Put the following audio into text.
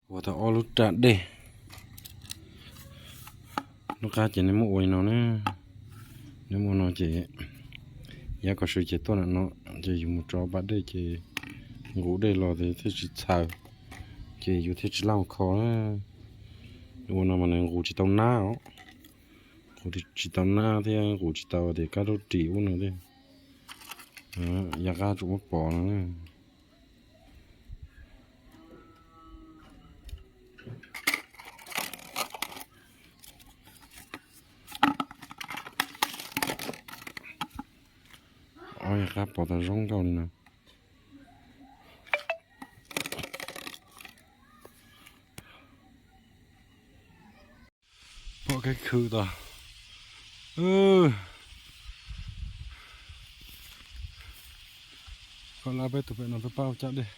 Ua tau ob lub raj dej. Lub qab ces nej muab ua li no na. Nej muab no ces yav kom sw ces tuaj nram no, ces yus mus tso pas dej ces nqus dej los ces thiaj tsis txhaws, ces yus thiaj tsis laj kho na. Ua no mas nws nqus tsis tau nab os. Nqus tsis tau nab thiab nqus tsis tau tias kab rub ris ub no thiab. Yav qab tsuas muab pov no. Ob yav qab pov tau zoo nkauj li no. Pom kev khwv tod. Koj lab peb tus pem no tuaj pab ua caj dej.